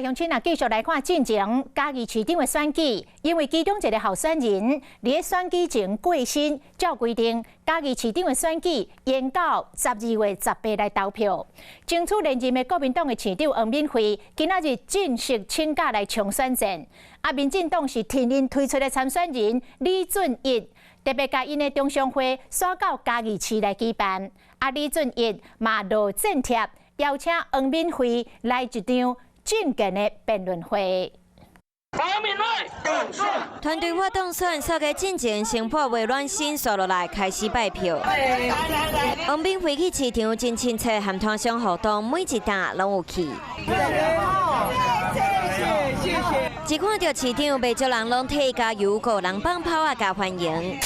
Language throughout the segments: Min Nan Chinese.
來鄉親啊，繼續來看進前嘉義市長的選舉，因為其中一个候選人佇選舉前過身，照規定嘉義市長的選舉延到12月18來投票。爭取連任的國民黨的市長黃敏惠，今仔日正式請假來衝選戰。啊，民進黨是提名推出的參選人李俊逸，特別共𪜶的中常會徙到嘉義市來舉辦。啊，李俊逸嘛落戰帖，邀請黃敏惠來一場政見的辯論會。團隊發動選，掃街進前先破袂暖身，紲落來開始拜票。黃敏惠去市場真親切，和攤商互動，每一擔攏有去。一看著市長，袂少人攏替伊加油，閣有人放炮仔共歡迎。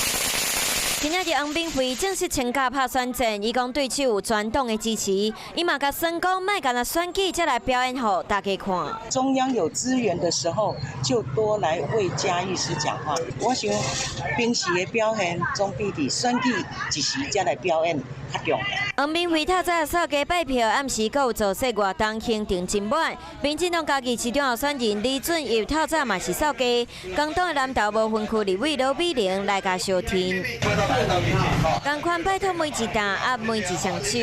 今仔日黃敏惠正式請假拍選戰，伊講對手有全黨的支持，伊嘛共宣講莫干焦選舉才來表演予大家看。中央有資源的時候，就多來為嘉義市講話。我想平時的表現總比佇選舉一時才來表演較重要。黃敏惠透早掃街拜票，暗時閣有造勢活動，行程真滿。民進黨嘉義市長候選人李俊逸透早嘛是掃街，工黨的南投無分區立委羅美玲來共相挺。仝款拜託每一擔，握每一雙手。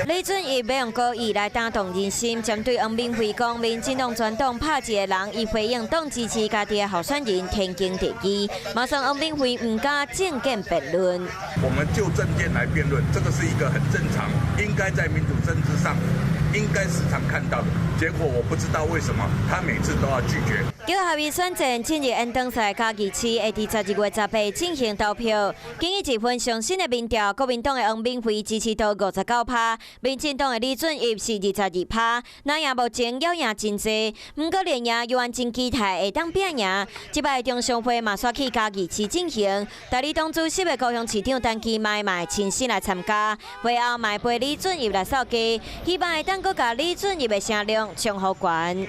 李俊逸欲用高義來打動人心，針對黃敏惠講，民進黨全黨拍一个人，伊回應黨支持家己的候選人天經地義。馬上黃敏惠毋敢政見辯論。我們就政見來辯論，這個是一個很正常，應該在民主政治上應該時常看到的。結果我不知道為什麼他每次都要拒絕。叫合議選戰進入延長賽，嘉義市會佇12月18進行投票。根據一份上新的民調，國民黨的黃敏惠支持度59%，民進黨的李俊逸是22%。那贏目前要贏真濟，毋過連贏猶原真期待會當拼贏。這擺中常會嘛徙去嘉義市進行，代理黨主席的高雄市長陳其邁嘛會親身來參加，會後嘛會陪李俊逸來掃街，希望會當閣共李俊逸的聲量衝予懸。